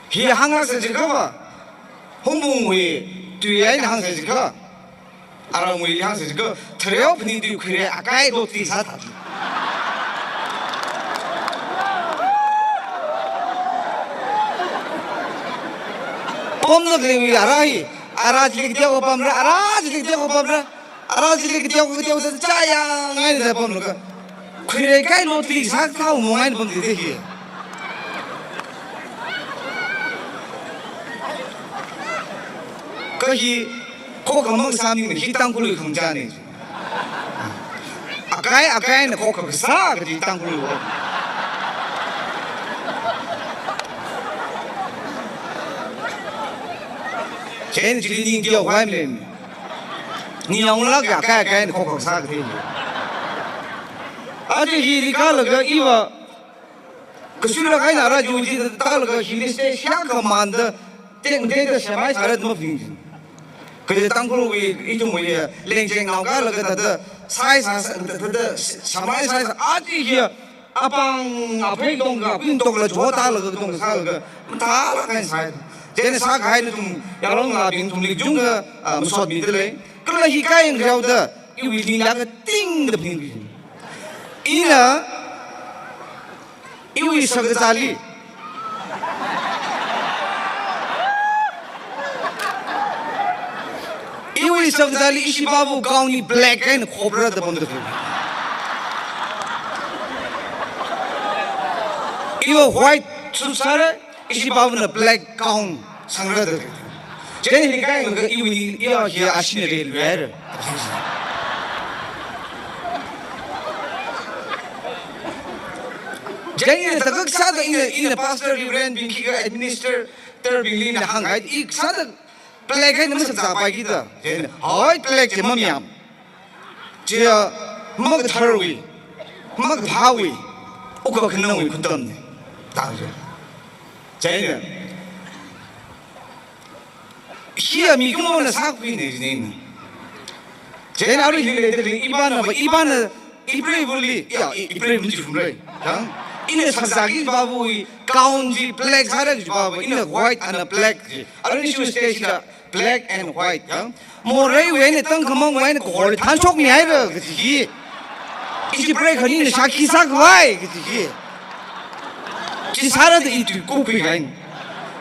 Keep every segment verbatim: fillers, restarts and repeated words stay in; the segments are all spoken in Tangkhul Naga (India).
Hi hānglāksa jiakha va, Hungpungwui tui eina hāngsa jiakha, aramwuili hāngsa jiakha, thareo phaningtui khuirei akai lotli sāthā. Pamlāk leiwui ara hi, ara chili kateokha pamra, ara chili kateokha pamra, ara chili kateokha kateokha da chāyang eina da pamlaga, khuirei kai lotli sāthā mong eina pamthuida hi. Kha hi khokha makasā maningmana, hi Tangkhulwui khangachāna. Akai, akaina khokha kasā kaji Tangkhulwui. Chieina chili ning teokhavai maleimana. Ningyānglāka akai, akaina khokha kasā kaji. Aja hili kālaga iva, kasui rākahaina ara chiwui chi tālaga hili stage shakha manda, tengtengda semai sāra da maphaning. Kaja Tangkhulwui ithumwui lengchengnao kālaga thāda, sai sā, sā, thāda, semai sai sā, aja hi apāng aphei tongkha, pin tokla chotalaga tongkha sālaga, mathālāk eina sai. Chieina sākahai nathum, yaronlabing nathumli kachungkha, ah, masotmida lei. Kala hi kai yangkhaoda, iwui ningli katingda phaning. Ina, iwui shakazāli, iwui shakazāli ishipāva gown hi black eina khopra da pamda khalei. Iva white suit sāra, ishipāvana black gown sangra da. Chieina hi kai yangkha iwui, iya hi ashina rel wera. Chieina thākha sāda ina, ina pastor, reverend bing khikha, administrator bingli ina hānghai, i sāda black eina masakzāpai kida. Chieina, hoi, black chi mamayam. Chiya makatharwui, makaphāwui, wukkhanangwui khuntamna. Tangja. Chieina, hiya mikumona sākhuina jina. Chieina arui hili leida lei, ipāna va, ipāna, ipreivali, ya, i-, ipreiva chifumrei. Yang, ina shakazāki pāvawui, gown chi black sāra kajipāva, ina white and black chi. Arui ishi stage la black and white, ya. Moreiwui eina tangkhamangwui eina kahor thanshokmihaira kaji hi. Ishi preikhani ina shākhi sākhavai kaji hi. Chi sāra da i tui kukhui kahaina.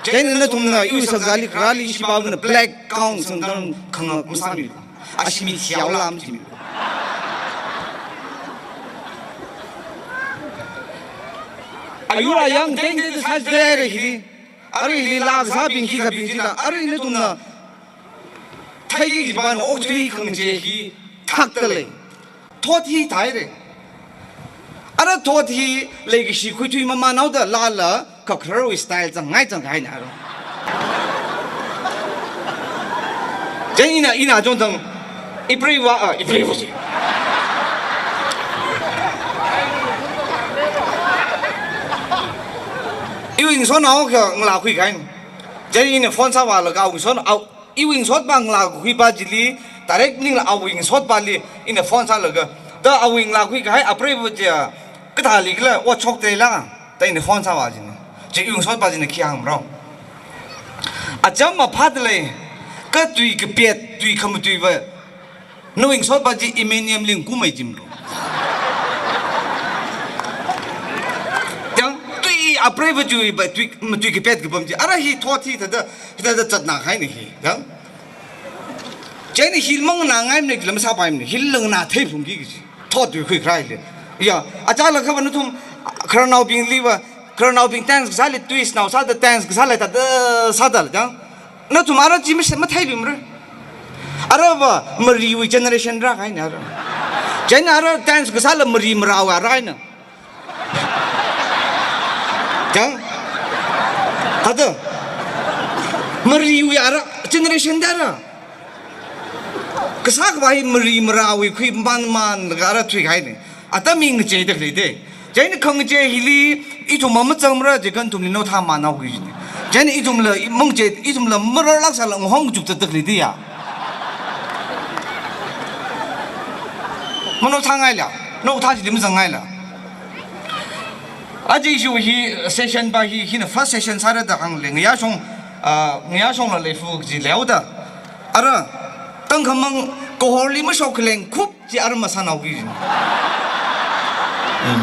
Chieina nathumna iwui shakazāli kharāli ishipāvana black gown sangdam khangak masāmi. Ashimi thiao lam jimi. Ayur ayang tengtengda sāchithei haira hili. Arui hili laa kasābing khikhabing chila, arui nathumna theiki kajipāna okathui khangachei hi thakta lei. Thot hi thāhaira. Ara thot hi leikashi khuithui mamānhaoda laala kakhararwui style zangngai zangkahaina ara. Chieina ina, ina chonzang, ipreiva, ah, ipreiva chi. Iwui ngasotnao akha ngalā khuikahaina. Chieina ina phone sāvālaga awui ngasot, aw, iwui ngasotpā ngalā khuipā chili, direct maningla awui ngasotpāli ina phone sālaga, da awui ngalā khuikahai apreiva chiya kathālikhala ot shokda leila, da ina phone sāvā jina. Chi iwui ngasotpā china khi hāngmara. Acham aphāda lei, kha tui kapet, tui khamatuiva, nawui ngasotpā chi Eminem li ngakumei jimlu. Yang tui apreiva chiwui va, tui, matui kapet kapam chi. Ara hi thot hi thāda, thāda zatna kahaina hi. Yang. Chieina hi manganāngaimana, kila masāpaimana, hila nganātheiphungki kaji. Thot tui khuikharā hili. Ya, achālakha va nathum khararnaobingliva, khararnaobing dance kasāli twist nao sāda dance kasāli thāda sāda la chang. Nathum ara chi mas-, matheiluimara. Ara va mariwui generation rākahaina ara. Chieina ara dance kasāla mari marāwui rāhaina. Chang? Thāda. Mariwui ara generation da ara. Kasā khavai mari marāwui khuimānmānlaga ara thuikahaina. Atam hi ngacheida khalei da. Chieina khangachei hili ithum mamachangmara jiakha nathumli naothā mānhaoki jina. Chieina ithumla mangachei, ithumla mararlāksāla ngahong kachuktatda khalei da ya. Manaothāngaila, naothā chili mazangngaila. Aja issue hi session pa hi, hina first session sāra da hāngle, ngayā shong, ah, ngayā shongla leifu kaji leihaoda. Ara, tangkhamang kahorli mashok khaleng khup chi ara masānao ki. Hmm.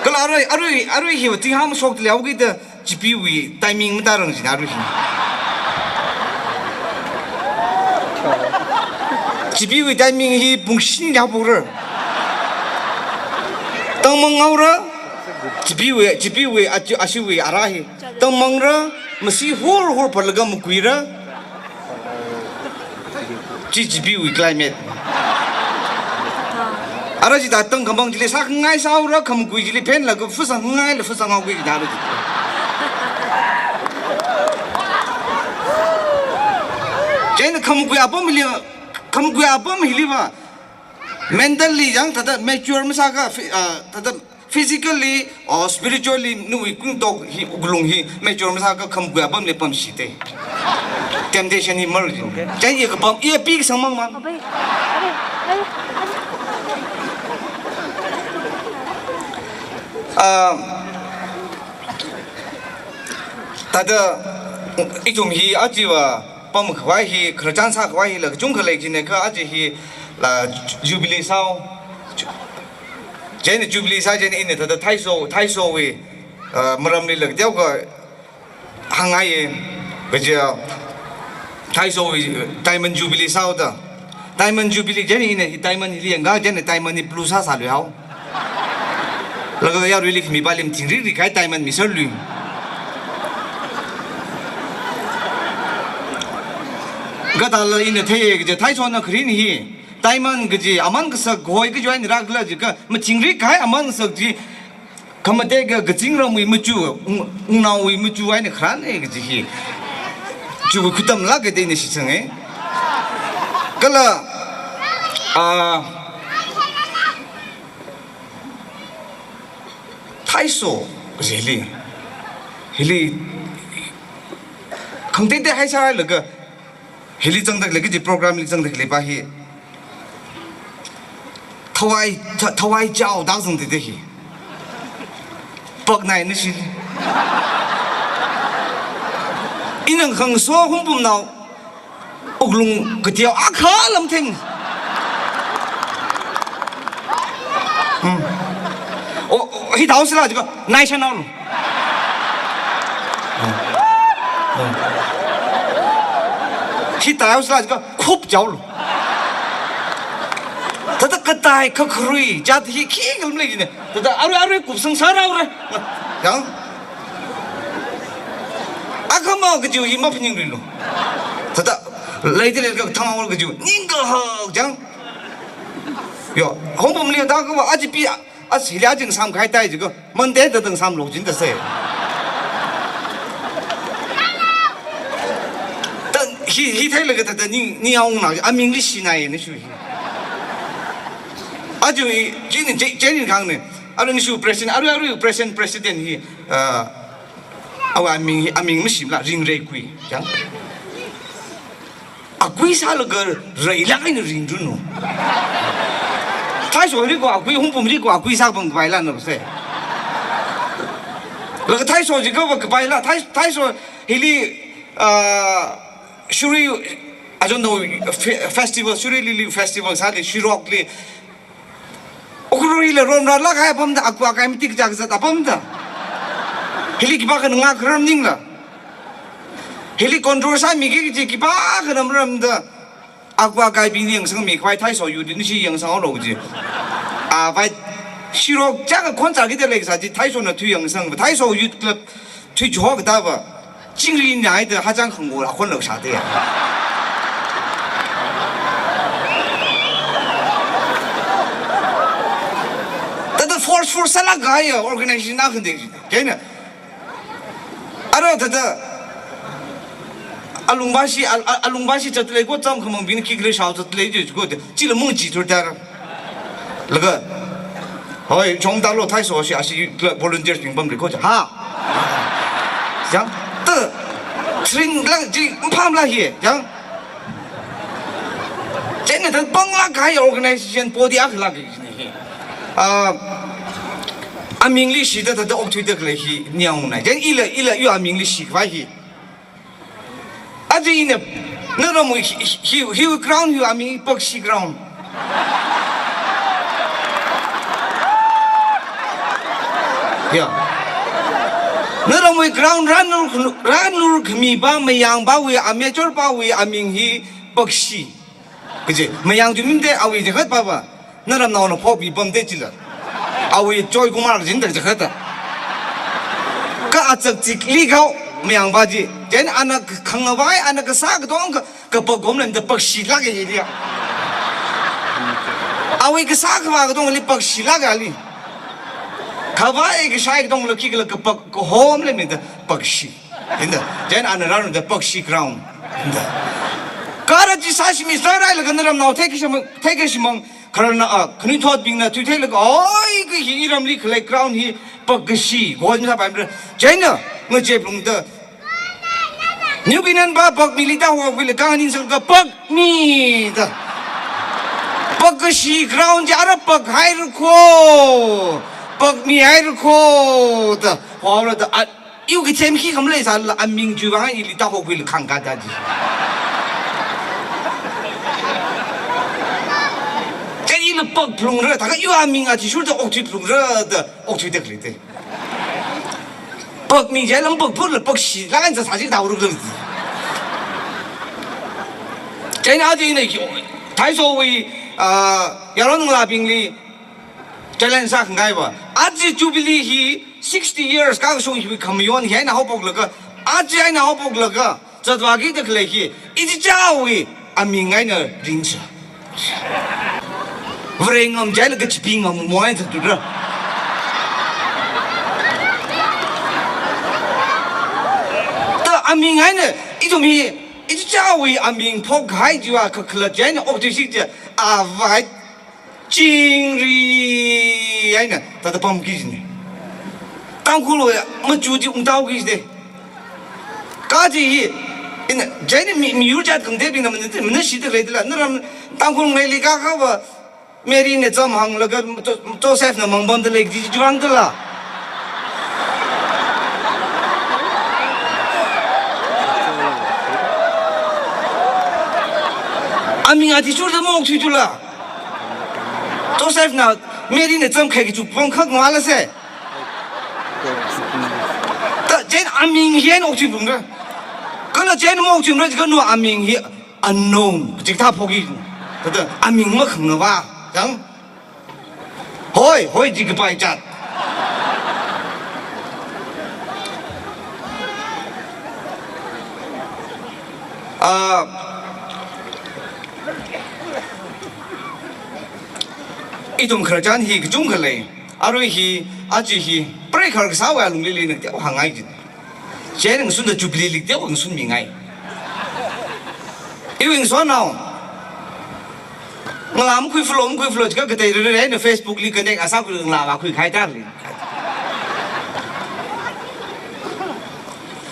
Kala arui, arui, arui hiva tingham shok leihaoki da, chipeewui timing matarang jina arui hi. Chipeewui timing hi pung shini ya pura. Tangmang haora, chipeewui, chipeewui, achi-, ashiwui ara hi. Tangmangra, masi hur hur phalaga makuira. Chi chipeewui climate. Ara chithā tangkhamang chili sākhangai sāhaora, khamakui chili phenlaga fusang ngai la fusang haokida lo chi. Chieina khamakui apam hili, khamakui apam hiliva, mentally yang thāda mature masākha, phy-, ah, thāda physically or spiritually nawui kungtok hi, wuklung hi mature masākha khamakui apamli pamshite. Temptation hi mar jin. Okay. Chieina kapam, iya pi kasangmang mang. Abai, abai, abai. Ah, thāda ithum hi ajiva pamkhavai hi, khararchan sākhavai hila kachungkha lei jine kha aja hila jubilee sāhao. Chieina jubilee sā chieina ina thāda Thaiso, Thaisowui, ah, maramlila teokha hāngngaiye, kaja Thaisowui diamond jubilee sāhaoda. Diamond jubilee chieina ina hi diamond hili yangkha chieina diamond hi blue sāsāluihao. Laga yaruili khami pali mathingri ri kahai diamond miserlui. Kathāla ina theiye kaja Thaisona kharin hi diamond kaji aman kasak hoi kaji eina rākhala jiakha mathingri kahai aman kasak chi khamateka kazingramwui machu, wung-, wungnaowui machu eina kharāne kaji hi. Chiwui khuitamlāka da ina shitsange. Kala, ah, Thaiso kaji hili, hili khangateitei haisālaga, hili zangda khalei kaji programli zangda khalei pa hi thawai, tha-, thawai chaoda zangda khalei hi. Paknai nashi. Ina khangaso Hungpungna wuklung kateo akha lam theng. Hmm. O, o, hi thao sila jiakha, nai shanao lo. Hmm. Hmm. Hi thao sila jiakha, khup chao lo. Thāda katai kakharui, jat hi khikha lam lei jine. Thāda arui arui kupsang sāra arui. Yang. Akhama kajiwui maphaning ri lo. Thāda leida leilakha thang awal kajiwui ningkahak chang. Yo, Hungpungli da kava aja pi, a, hili aja ngasām kahai thei jiakha, Monday thāda ngasāmlu jin da se. Thāda hi, hi theilaga thāda ning, ning aung na, amingli shinai na shu hi. Aja hi, jin, jin, jin kang ne. Arui nashi president, arui, arui president, president hi, ah, awui aming hi, aming mashimla, Ringreikui, chang. Akui sālaga reilāk eina ringranu. Thaisoli ko akui, Hungpungli ko akui sāpam khavai lana se. Laga Thaiso jiakha va khavai la, Thai, Thaiso hili, ah, Shirui, I don't know, fe-, festival, Shirui Lily festival sāli, Shirokli, ukhrurila ronrālāk kahai apamda, akua kai matik chak zat apamda. Hili khipākhana ngakharar maningla. Hili control sāmiki kaji khipākhana maramda. Akua kaibingli yangsangmi khavai Thaiso youth nashi yangsang lo kaji. A, vai Shirok chang khon chaki da lei kasā chi Thaisona thui yangsang. Thaiso Youth Club thui chok da va. Chingri nai da hachang khango la khon lo sā de. Thāda forceful sālāk kahai organization na khande. Kaina. Ara thāda. Alungbashi, al-, al-, alungbashi zatlei ko cham khamangbing kikle shao zatlei je ko de. Chila mung chi tur dar. Laga. Hoi, chong da lo Thaiso shi ashi volunteers bing pamri ko. Ha. Yang, te, tring la, ji, mpam la hi, yang. Chieina thāda panglāk kahai organization body akha lāk hi. Ah, amingli shida thāda okthuida khalei hi ningyāng ungnai. Chieina ila, ila iwui amingli shikhavai hi. Aja ina, naramwui hi, hi, hi, hiwui ground hiwui aming Pakshi ground. Ya. Naramwui ground rānlu, rānlu khami pa, mayang pawui, amateur pawui aming hi Pakshi. Kaji, mayang chi minde awui jakhat papa. Naramnaona phokmi pamde chila. Awui Joy Kumar kajina jakhat ta. Kha achak chikli khao, mayang pa chi. Chieina ana khangavai, ana kasā katonga, kapak gom lamda Pakshi lāk hi liya. Awui kasā khavā katongali Pakshi lāk ali. Khavai kashai katongla khikhala kapak kahom lamda Pakshi. Hithāda, chieina ana rānda Pakshi ground. Hithāda. Kha ara chi sāshimi sārai laga naramnao theikashimang, theikashimang, khararna, ah, khanuithotbingna thuitheilaga, oi, kha hi iramli khalei ground hi Pakshi, gojam sāpaimara. Chieina, ngacheplungda, New Canaan pa Pakmili tāhokhuilaga khanganing sālaga Pakmi da. Pakshi ground chi ara pakhaira kho, pakmihaira kho da. Haora da, a, iwui kathem khikha maleisālala aming chiwui vang ili tāhokhuilaga khangkāda chi. Chieina ila pakphalungra, thākha iwui aming athishurda okthuiphalungra da, okthuida khalei te. Pakmi jai lam pakphutla Pakshi lāk eina sāsāsi tāhaorala. Chieina aja ina khi, Thaisowui, ah, yaron ngalābingli challenge sākhangai pa. Aja Jubilee hi sixty years kashung hiwui khamayon hi eina haophoklaga, aja eina haophoklaga, zatvākida khalei hi, ichichāwui aming eina ringsa. Vare ngam jailaga chipi ngam mo eina zatdura. Ta aming eina, ithum hi, ichichāwui aming phokhai chiva kakhalat chieina okthuisi chi, avai chingri eina thāda pamki jina. Tangkhulwui machu chi ungtao ki jide. Kha chi hi, ina, chieina mi, miyur jat khangatei bingna mana, mana shida leidala. Naram Tangkhul ngaili kakha pa, Mary na cham hānglaga, Jo-, Joseph na mangpamda lei chi chiwui vang dala. Aming athishurda maokthuidala. Joseph na Mary na cham khai kachu pam khak ngala se. Ta chieina aming hi eina okthuiphalungra. Kala chieina maokthuimara, kha nawui aming hi unknown, kachikathā phokki. Thāda aming makhangavā, chang. Hoi, hoi, chi kapai chat. Ah, ithum khararchan hi kachungkha lei. Arui hi, aja hi, preikhar kasāwui alungli lei na teokha hāngngai jin. Chieina ngasunda Jubilee li teokha ngasunmingai. Iwui ngasotnao. Ngalā makhuiphalo, makhuiphalo, chikha katei rere eina Facebook li connect asā khuilaga ngalā vākhui kahai tali.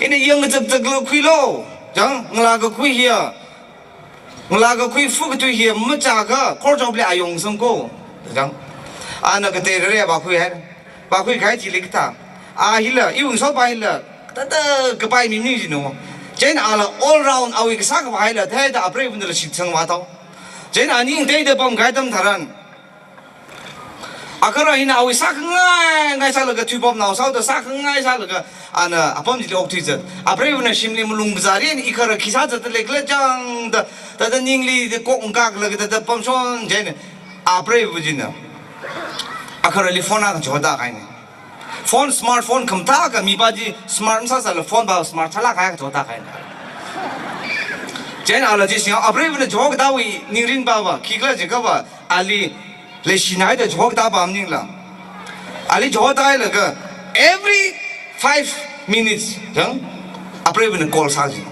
Ina yangkazakzakla khuilo, chang, ngalā kakhui hiya. Ngalā kakhui fu kathui hi machākha, khorchopli ayong sangko. Chang. Ana katei rere vākhuihai. Vākhui kahai chili kathā. A hila, iwui ngasotpa hila, thāda kapai mi maning jino. Chieina ala all round awui kasā khavā hila, thāda apreivana la shitsangvā tao. Chieina ani ngateida pamkahai atam tharan. Akhara hina awui sākhangai ngai sālaga thuipamnao sāhaoda sākhangai sālaga ana apam chili okthuizat. Apreivana shimli malung bazari ani ikhara khi sāzatda leikhala chang da, thāda ningli de kok ngakaklaga thāda pamshon chieina. Apreiva china. Akharali phone akha choda kahaina. Phone, smartphone khamathā akha mipa chi smart masāsāla phone pa smart sālāk kahai akha choda kahaina. Chieina ala chi singa apreivana chokatawui ningrin pa pa, khikhala jiakha pa, ali leishinaida chokatapa maningla. Ali chokahailaga every five minutes, chang, apreivana call sāsi.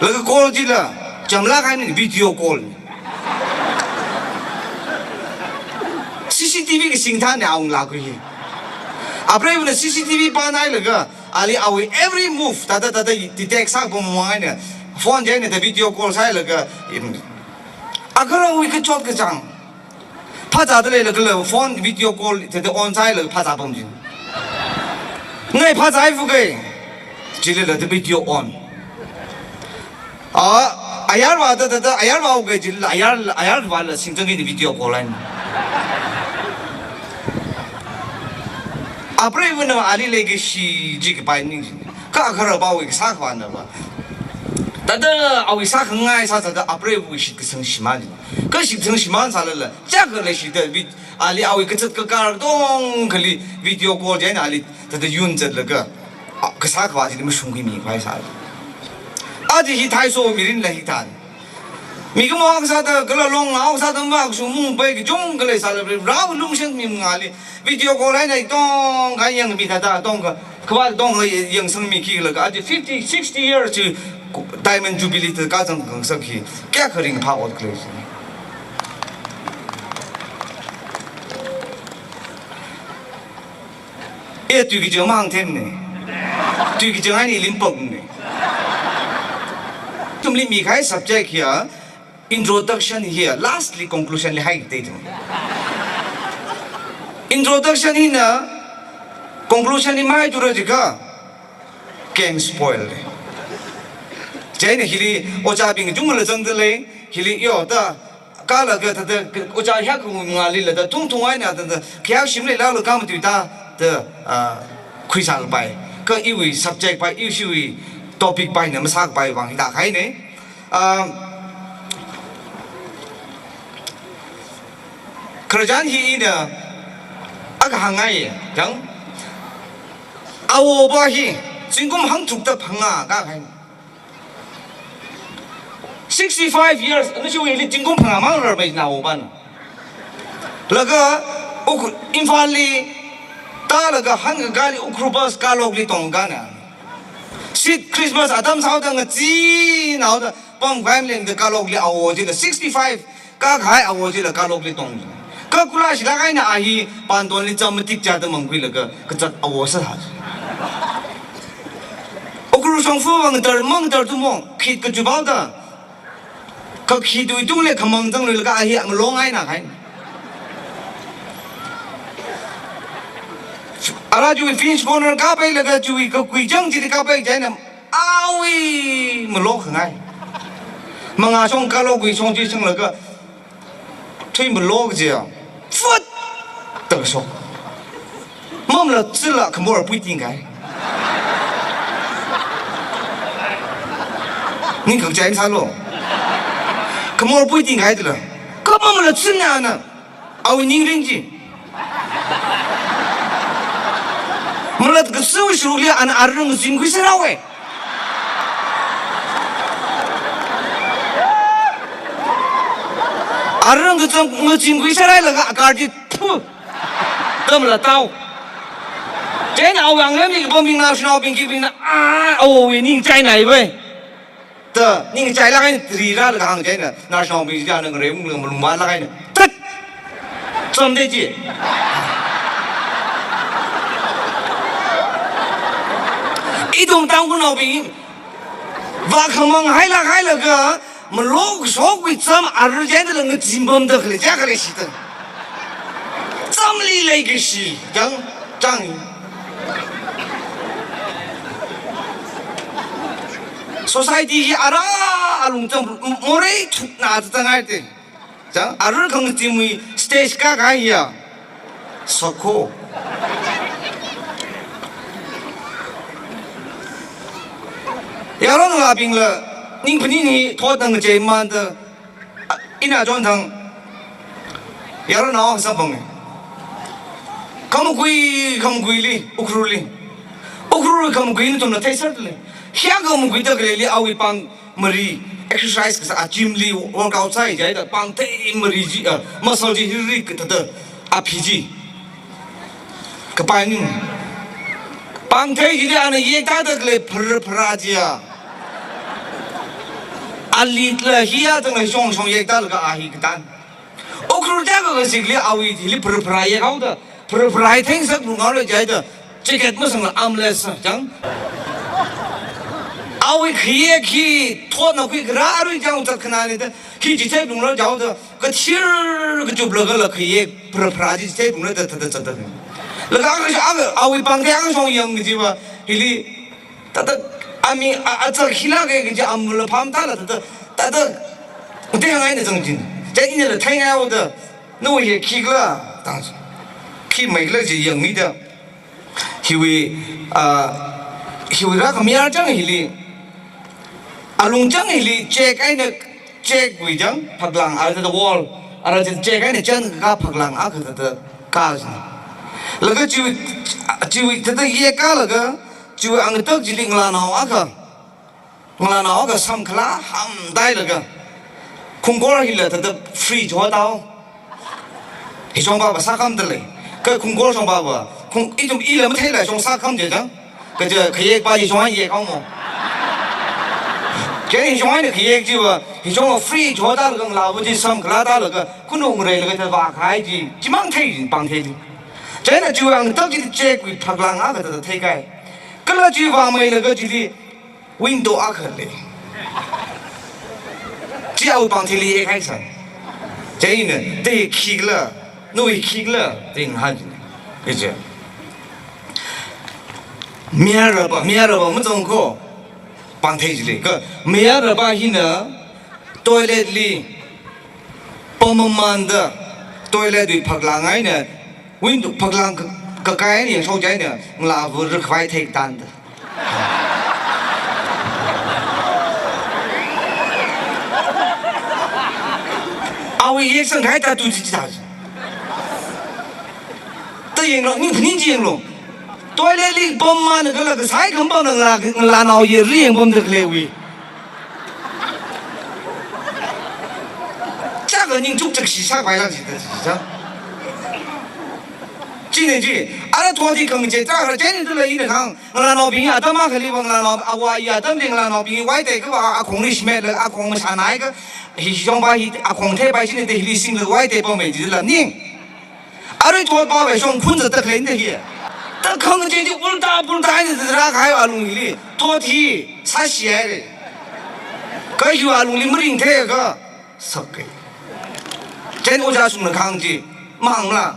Laga call chila, chamlāk kahaina video call. C C T V kasing thāna awunglāk khui hi. Apreivana C C T V panhailaga, ali awui every move, thāda thāda detect sāpam mangaina. Phone chieina thāda video call sāhailaga, im, Agarawui kachot kachāng. Phāzāda leilakhala phone video call thāda on sāhailaga phāzāpam jin. Ngai phāzāhaifukai. Chilila the video on. A, ayarvāda, thāda, ayarvāukai chilila, ayar, ayarvāla singzang hi the video call line. Apreivana ali leikashi chi kapai ning jin. Kha agarawui kasā khavāna va. Thāda awui sākhangai sāsāda apreiva shitkasang shimān. Kha shitkasang shimān sālala, chakha leishida vid-, ali awui kazat kakar katongkhali video call chieina ali thāda yun zatlaga, a, kasā khavā chili mashungkhuimi khavai sāla. Aja hi thaiso mirinla hithān. Mikumo akha sāda, kala long akha sāda, makashung mungpai kachungkha leisāla, rao lungshang mi ngali video call eina katongkha yangmi thāda, katongkha, khavā katongkha yangsangmi khilaga, aja fifty, sixty years chi Diamond Jubilee thāda kazang khangasak hi, kayākha ringphā ot khalei chi. E, tui kachang mahāngthemne. Tui kachang eina ili pākne. Ithumli mikahai subject hiya, introduction hiya, lastly conclusion li haitei ithum. Introduction hina, conclution hi maithura jiakha, game spoil le. Chieina hili ojābing chungla zangda lei, hili yo thāda, kala kha thāda, ojā hiyākha ngalila thāda, thungthung eina thāda, khayā shimli lala kha matuida, thāda, a, khuisālapai. Kha iwui subject pai, ishiwui topic paina masākapai vang hithā kahaine. A, khararchan hi ina akha hāngngai, chang. Awopa hi, zingkum hangtharukda phangā kahai. Sixty-five years, nachiwuili zingkum phangā mang rarmei na awopana. Laga, Uk-, Imphalli, tālaga hangkakāli Ukhrul bus kalokli tongkana. Sit Christmas atam sāhaoda ngachee naoda, pamkhavai malengda kalokli awo chila sixty-five, kakahai awo chila kalokli tong. Kha kula shilak eina a hi pandonli cham matik chāda mangkhuilaga kazat awo sāhai. Ukhrul shongfa vang tar mang tar tumo, khit kachup haoda. Kha khitwui tungli khamang zangluilaga a hi malong eina kahai. Ara chiwui fence corner kapailaga chiwui kakui chang chili kapai chieina awui malokhangai. Mangā shong kalok wui shong chi shanglaga thui malok jiya. Fut! Tangshok. Mamla chila khamor pui tingkai. Ningkhang chai sālo. Khamor pui tingkai tila. Kha mamla china na. Awui ningring chi. Malat kasui shurukli ana arang zingkhui sārawe. Arang kachang ngazingkhui sārailaga akar chi phu. Tamla tao. Chieina awui anglem li pambingna shanaobing kibingna, a, awowui ning chainai bai. Ta, ning chailak eina trirālaga hāng chieina, nashinaobing china ngarei unglaga malung vālak eina. Tat! Chamde chi. Ithum Tangkhulnaobing, vākhamang hailak hailaga, malok shokwui cham arur chieina la ngazimpamda khalei, chā khalei shita. Chamli leikashi, chang, chang. Society hi ara alung chang, morei thukna changaite. Chang, arur khangazimwui stage kakā hiya. Sokho. Yaronnaobingla, ning phaning hi thotna ngacheimanda, a, ina chonthang. Yaronnao samphang. Khamakui, khamakuili, Ukhrulli. Ukhrul khamakui nathumna theiserle. Hiya khamakui takleili awui pāng mari, exercise kasā, a gym li workout sāi jihaida, pāngthei mari chi, a, muscle chi hiri kathāda, a phi chi. Kapai ning. Pāngthei chili ana yektāda khalei phara phara chiya. Alitla hiya tangla shong shong yektālaga a hi katān. Ukhrul chākha kazikli awui hili phara phara yekhaoda, phara phara hi thengsak rungaole jihaida, jacket masangla armless chang. Awui khayek hi thotna khuikharā arui chang zatkhanānida, hi chithei lungra jaoda, kathir kachuplaga la khayek phara phara chi chithei lungra da thāda zatda. Laga anga, anga, awui pāngthei angashong yang kajiva, hili, thāda, ami, a, a, zak hila ke kaji amula pham thāla thāda, thāda, ute hangai na zangjin. Chai ina la theingai haoda, nawui hi khikhala, tang. Khimeikhala chi yangmida. Hiwui, ah, hiwui rākhami archang hili, alungchang hili, chek eina, chekwui chang, phaklang, ara thāda wall, ara thāda chek eina chānkakā phaklang akha thāda kāsina. Laga chiwui, chiwui thāda yekkālaga, chiwui angatak chili ngalānao akha, ngalānao akha samkhalā hamdailaga, khungkor hila thāda fridge hotao. Hishong papa sākhamda lei. Kha khungkor shong papa, khung, ithum ila matheila shong sākham je chang. Kaja khayek pa hishong yek haomo. Chieina hishong eina khayek chiva, hishong fridge hotalaga ngalāva chi samkhalā tālaga, khunung reilaga thāda vākhai chi, chimang thei pāngthei chi. Chieina chiwui angatak chili chekwui phaklang akha thāda theikai. Kala chi vāmeilaga chili, window akha lei. Chi awui pāngtheili yekhaisang. Chieina, te khikhala, nawui khikhala, te ngahān chi. Kaja. Mayarapa, mayarapa mazang kho pāngthei chili. Kha mayarapa hina toilet li pamamanda toilet wui phaklang eina, window phaklang ka, kakai eina yangshok chieina, ngalāva rikhavai thei tanda. Awui yeksang khai ta tu chi chi ta. Ta yanglu, ning, ning chi yanglu. Toilet li pamamanda kala kasai kham pamda ngalā, ngalānao yari yangpamda khalei wui. Chaka ningchuk chakshi sākhavai lang chi ta chi chang. China chi, ara thot hi khangachei ta khara chieina tala ina kahāng, ngalānaobing atam akhali va ngalānao, awa ya atamli ngalānaobing vaitei kava akhongli shimetla akhong masānai kha, hishong pa hi akhong theipai china te hili singla vaitei pamei chila ning. Arui thot pava shong khun zatda khalei na hi. Ta khangachei chi ulta pulta eina zara kahai alung hili. Thot hi sāshi haira. Kha hiwui alungli maringthei kha sakkei. Chieina ojāshungna kahāng chi, mahāngla.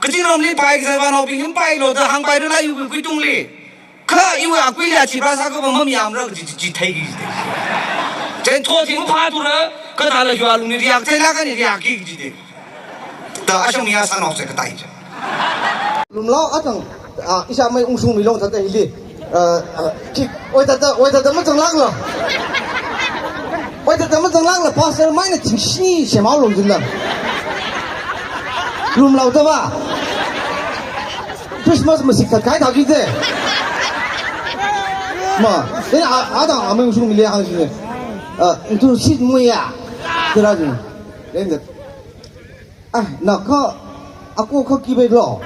Kazingramli pai kazai vānaobing him pailo da hāngpairala iwui kuitungli. Kha iwui akuili achi pra sākha va mamayāmara kaji chi, chi theiki chi thei. Chieina thot hi maphāthura, kha thāla hiwui alungli react theilāk eina react ki kaji thei. Ta ashang mi asānao se katai chi. Lumlao atang, ah, ishāmei ungshung milong thāda hili. Ah, ah, ki, oi thāda, oi thāda mazanglākla. Oi thāda mazanglākla, pastor mai na thingshini shemao longzinla. Lumlao thāva. Christmas masik khat khai thāki de. Ma, ina a, atang amei ungshung mili hāng sine. Ah, itu sit muya. Tera sine. Then the Ah, na kha, ako kha kibai lo.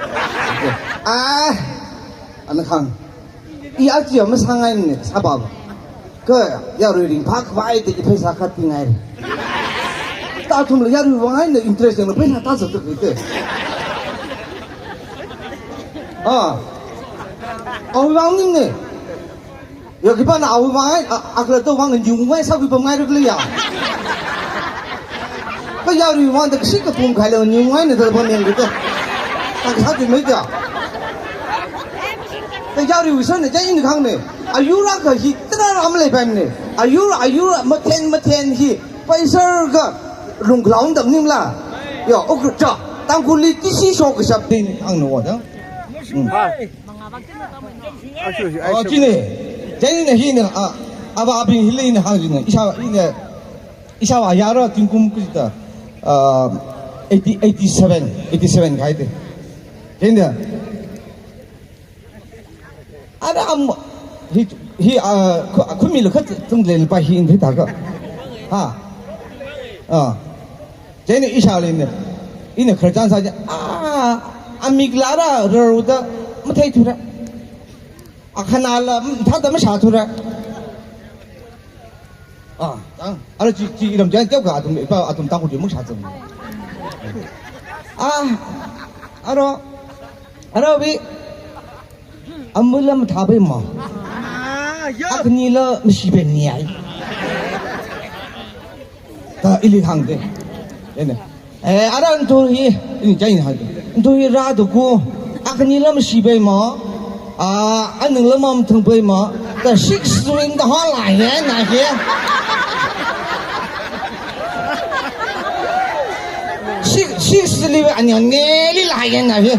Ah, ana kahāng. I achi ama sangai ne, sāpa ba. Kha, yarui ringphākhavai te i pheisā khat pingai. Ta athumla yarui vāngai ne interest ne pheisā ta sa tuk te. Ah. Awui vāng ning ne. Ya, khipāna awui vāng, a, akhala to vāng nyungvai sākhui pamngai ruk le ya. Kha yarui vāng da kashi kapum khaila nyungvai na da pamyang da. Ta kasā tui mai da. Kha yaruiwui sāna chieina kahāng ne. Ayur akha hi tarāra malei pai ne. Ayur, ayur mathen, mathen hi. Paisar kha lungkhlaung dam ningla. Ya, okra cha. Tangkhulli tishi shok kashap te ne kahāng no da. Hmm. Oh, chine. Chieina hina, ah, avābing hili ina hāng chine. Ishāvā, ina, ishāvā yara tingkum kajida, ah, eighty, eighty-seven, eighty-seven khai te. Chieina. Ara am, hi, hi, ah, khu, khumi lo khat tung le pa hi in thei ta ka. Ha. Ah. Chieina ishāli ne, ina khararchan sā chi, ah, amik lara raruda matheithura. Akhanala, mm, thāda mashāthura. Ah, tang, ara chi, chi iram chieina teokha athum, ipa athum Tangkhul chi mashāthura. Ah, aro, aro bi, amula mathāpai ma. Akhanila mashipaimana. Da ili hāngda. Ene. Eh, ara nathum hi, ini chai hāngda. Nathum hi rāda ku, akhanila mashipaimana, ah, aningla mamathangpaimana, da six string da hānglāya na hi. Six, six li anyang neli lāya na hi.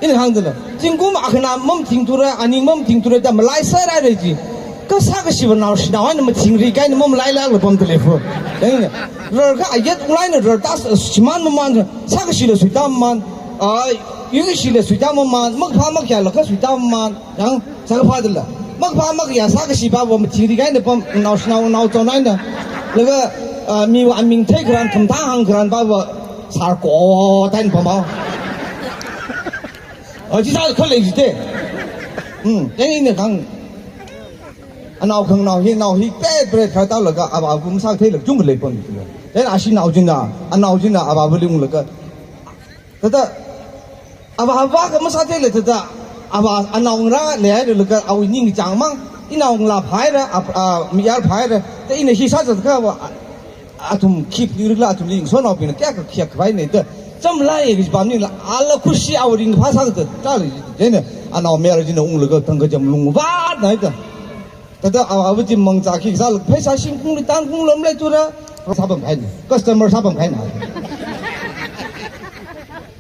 Ina hāngdala, zingkum akhana mamathingthura, aning mamathingthura da malaiserhaira ji. Kha sākashiva naoshinao eina mathingri kahaina mamalailākla pamda lei fu. Dang eina, rarkha ayet unglai eina rarta s-, shimān mamān, sākashila suita mamān, ah, yuikashila suita mamān, makaphā makayaklakha suita mamān, yang sākaphādala. Makaphā makayā sākashipava mathingri kahaina pam, naoshinao naochaona eina. Laga, ah, miva aming theikharan, khamatha hāngkharan pava, sārko, da eina pamhao. Ah, chi sākhalei jite. Hmm, chieina ina kahāng. Anao khanganao hi, nao hi, pet pet kharā tālaga, avāva masātheila, chungkha leipam. Chieina ashi nao china, anao china, avāvali unglaga. Thāda, avāva kha masātheila thāda, avā anao ngarā leihailaga, awui ningchāngmang, inao ngalāphāhaira, ap-, ah, mayarphāhaira, da ina hi sāzatkhava, a-, athum khip nirikla athumli ngasotnaobingna kayākha khayākhavai ne da, chamlai kaji pamningla, ala khushi awui ringphā sākazat, chāli, chieina, anao mayar china unglaga, thangkacham lungvātna da. Thāda, avāva chi mangzā khi sālaga, pheisā shimkhurli tānkunglam leithura, sāpamkahaina, customer sāpamkahaina.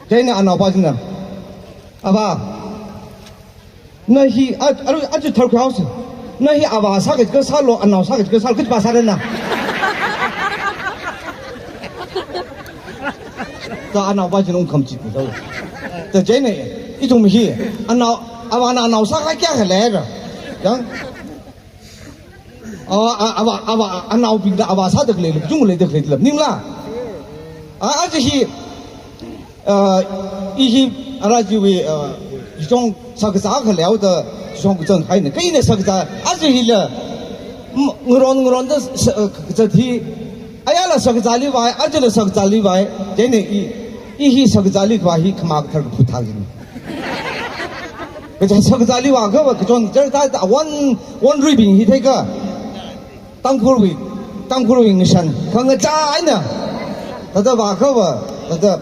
Chieina anaopa china, Avā, na hi, a, a, aja tharkhui haosa. Na hi avā sākachikha sālu, anao sākachikha sālu, kachi pāsāra na. Da anaopa china ungkhamchit da. Da chieina, ithum hi, anao, avāna anao sākahai kayākha leira. Yang, Avā, a-, avā, avā, anaobingna avā sāda khalei, lukchung leida khalei, lap ningla. A, aja hi, a, i hi, ara chiwui, a, ichong shakazā khalei haoda, ichong kachang haina. Kha ina shakazā, aja hila, m-, ngaron ngaronda sa-, a, kazat hi, ayala shakazāli vāi, ajala shakazāli vāi, chieina i, i hi shakazāli vāi hi khamā kathar kaphuthā jin. Kaja shakazāli vākhava, kachon char thāda, won, wonruibing hi theikha. Tangkhulwui, Tangkhulwui ngashan, khangachā eina. Thāda vākhava, thāda,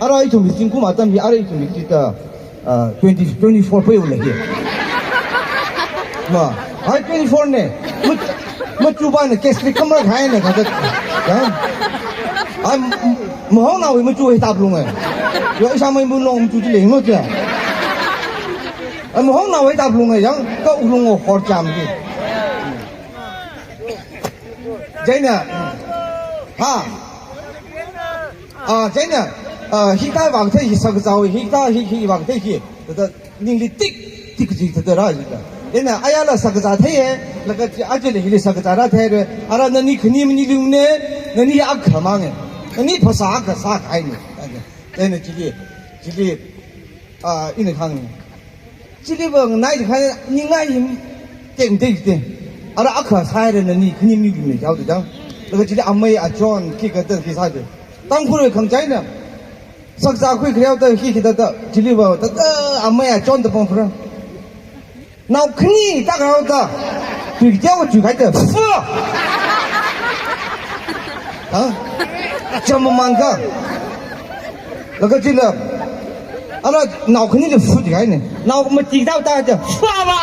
ara ithumwui zingkum atam hi, ara ithumwui thāda, ah, twenty, twenty-four pheola hi. Ma, ai twenty-four ne. Mach-, machupana Catholic khamar haina, thāda. Ya? Ai, m-, m-, mahongnaowui machu hi tāplunga. Yo, ishāmei Munlong machu chili, ngo cha. Ai, mahongnaowui tāplunga, yang, kha wuklung horcham ki. Chieina, ha. Ah, chieina, ah, hikathā vākathei hi shakazāwui, hikathā hi, hi vākathei hi, thāda ningli tik, tik kaji thāda rā jida. Chieina, ayala shakazā theiya, laga chi, ajala hili shakazā rātheira, ara nani khani maningla ne, nani akhamang e, nani phasā akha sākahaina. Chieina chili, chili, ah, ina kahāng. Chiliva nganai kahai ningai him teng teng teng. Ara akha sāhaira nani khani maningla ne jihaoda jang. Laga chili amei achon khikha thāda khi sāda. Tangkhulwui khangachāna. Shakazā khuikharei haoda khi khi thāda. Chiliva thāda amei achon da pamphura. Nao khani tākahai haoda. Tui kachao tui kahaida. Fu! Ha? Cham mamān kha. Laga chila, ara nao khanili fu jihaina. Nao mati tātā ja, fu ba.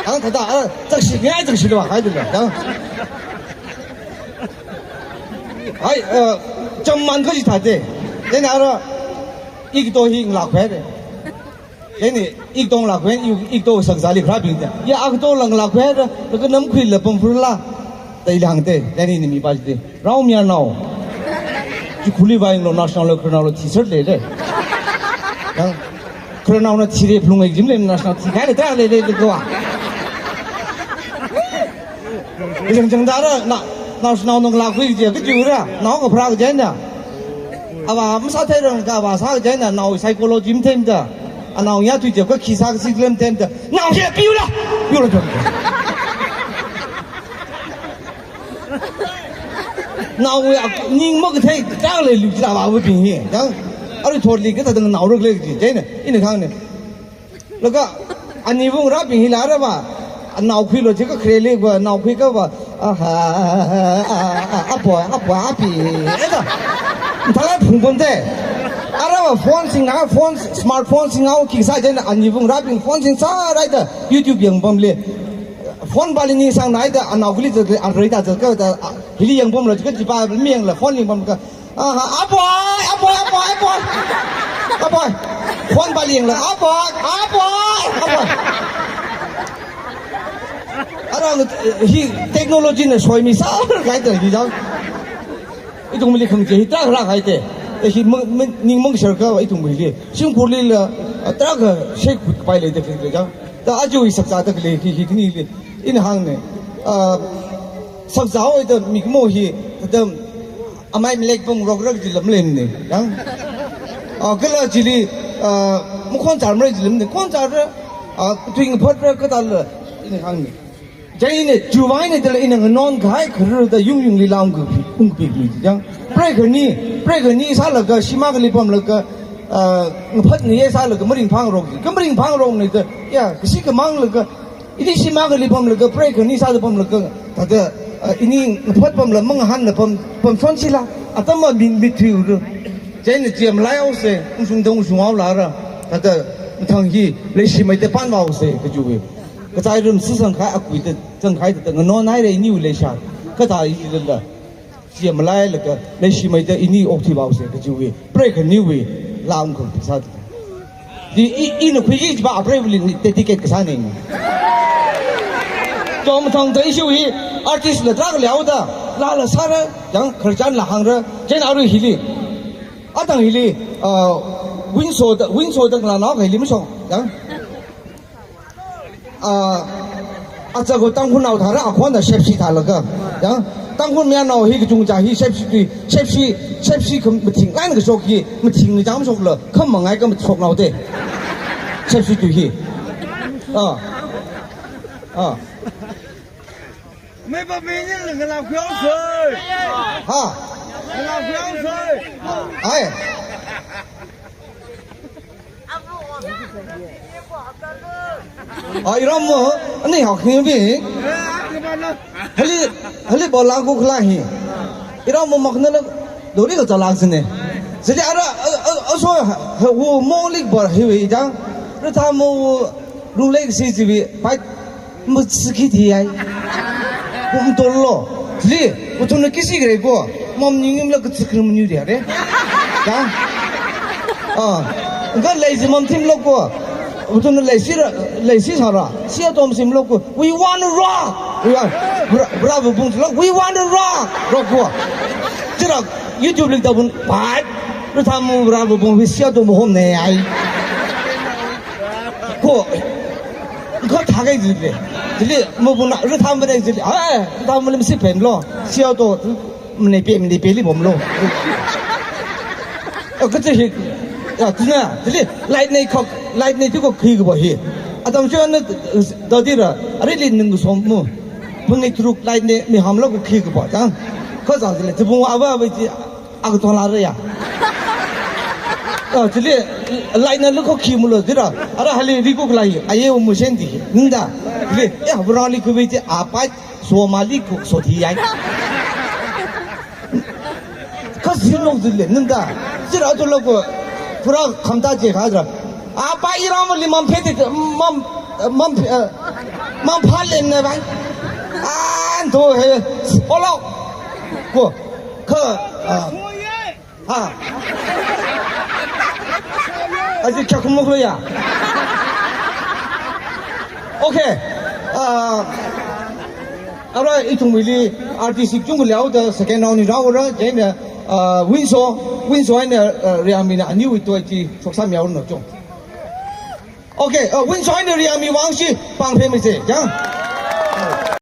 Ang thāda, ara, zakshi, ngai zakshi lo, hai dila, ya. Hai, eh, cham mamān kha jithāda. Then ara, ikato hi ngalākhuihaira. Chieina, ikato ngalākhuihaina, i-, ikato shakazāli kharābing ja. Ya, akatola ngalākhuihaira, laga namkhuila pamphurla. Da ili hāngda, chieina ina mipa jida. Rao mayarnao. Chikhurli vāyanglu, naoshinaolu, khararnaolu thiser leira. Yang, khararnaona thira phalunga jimli, naoshinao thikahaila da leira, leira kava. Jang jang da ra, na, naoshinaona ngalākhui kaji, kajiura, nao kapharā kaji eina. Avā masātheiranga, avā sā kaji eina, nao psychology matheimada. Anao ya tui jab ka khi sā kasi lem theimada. Nao hi piula, piula jang. Naowui ak-, ning makathei, tang leilu jila avābing hi. Yang, aruithotli kathāda naorak lei kaji, chieina, ina kahāngna. Laga, ani vung rabing hila raba, anaokhuilo jiakha khareli ba, anaokhui kaba, aha, a, a, a, a, apoi, apoi, api, eda. Thala phungpamde. Araba phone singna, phone, smartphone singna, kisa jen ani vung rabing phone singsa raida, YouTube yangpamli. Phone pali ningsangnaida, anaokhuli zat, arei da zat ka da, a, hili yangpamlo, ka jipa mi yangla, phone yangpam ka. Aha, apoi, apoi, apoi, apoi. Apoi. Phone pali yangla, apoi, apoi, apoi. Ara, eh, hi technology na soimi sākahaida hi jang. Ithumli khamaje hi tarākha haide. Eh, hi mang, mang, ning mang share ka ithumli. Shimkhurlila, ah, tarākha share kut pai leida khalei jang. Da aja hi saksa da khalei hi, hi khanili. Ina hāngne. Ah, saksa haoda mikumo hi, da amai malek pam rokrak jila malemne, yang. Ah, kala jili, ah, makhon char marai jila malemne, khon char ra, ah, tuing phat ra kathāla, ina hāngne. Chieina, chiwui vang eina dala ina nganon kahai kharar da yung yungli lam ka pi, ung pi pi, yang. Preikhani, preikhani sālaga, shimākhali pamlaga, ah, ngaphat ngaye sālaga, maringphāngarok, ka maringphāngarokne da, ya, kashi kamānglaga, ili shimākhali pamlaga, preikhani sāda pamlaga, thāda, ah, ini ngaphat pamla, mangahānla pam, pamshon chila, atam ma min mithui uru. Chieina chi malai haose, ungshung dang ungshung haola ra, thāda, mathang hi, leishimeida pānvāose, kajiwui. Kachai rum sisang khai, akui da, zang khai da, nganon haira iniwui leisha, kathā ilala. Chi malailaga, leishimeida ini okthuivāose kajiwui, preikhaniwui, lam kong pisa. Di i, ina khuiki jipa apreivali ni dedicate kasāne. Chom thang ta issue hi, artist la tarākha leoda, lala sāra, yang khararchanla hāngra, jen aru hili. Atang hili, ah, Winso da, Winso da la nao hili mashok, yang. Ah, acha ko Tangkhulnao thāra akhon da shepshi thālaga. Ya, Tangkhul mayarnao hi kachungkha hi shepshi tui, shepshi, shepshi kham mathing, ngan kashok hi, mathing ni jam shokla, kham mangai ka mashoknao de. Shepshi tui hi. Ah. Ah. Mei pa mei ni ngalā khuiao soi. Ha. Ngalā khuiao soi. Ai. Ah, iram mo, ani hak ni bi. Hali, hali bola ko khala hi. Iram mo makna la, dori ka chalak sine. Sili ara, a, a, aso, ha, wo mo lik bar hi we jang. Rata mo, rung lek si si bi, pai. Mutsuki ti ai. Kum tolo. Li, uthumna kisi kare ko. Mam ningim la kutsu krim nyu dia re. Da? Ah. Nga lazy mam thim lo ko. Uthumna lazy ra, lazy sāra. Sia tom sim lo ko. We want to rock. We want, bra, bravo bung lo. We want to rock. Rock ko. Chira YouTube link tabun. Pat. Ritham bravo bung. We sia tom home ne ai. Ko. Ko thagai jile. Jile, mabuna, ritham bane jile. Ah, ritham bane masi pen lo. Siya to, mane pe, mane pe li bom lo. Oh, kachi hi. Ya, tina, jile, light nei kok, light nei tu ko khi ko hi. Adam shu an, dadi ra, ari li ning som mu. Pung nei truk light nei mi ham lo ko khi ko, jang. Ko jang jile, tibung ava ava ji, Aga tong la re ya. Ah, chili, lai na luko khi mulo dira. Ara hali ri ko lai. Aye o musen di. Nda. Chili, ya, bra li ko beti apai. So ma li ko so di yai. Ka zin lo dile. Nda. Dira to lo ko. Pura khamta je kha dira. Apai iram li mam phe de, mam, mam, eh, mam phal len na bai. An to he. Olo. Ko. Ka, ah. Ha. Aji kya kumuk lo ya. Okay. Ah, ara itung wili artist chung liao da second round ni rao ra, jai na, ah, Winso, Winso ai na, ah, Riami na ani wi to ji sok sam yao no chung. Okay, uh, Winso ai na Riami wang shi pang phe mi se, ya.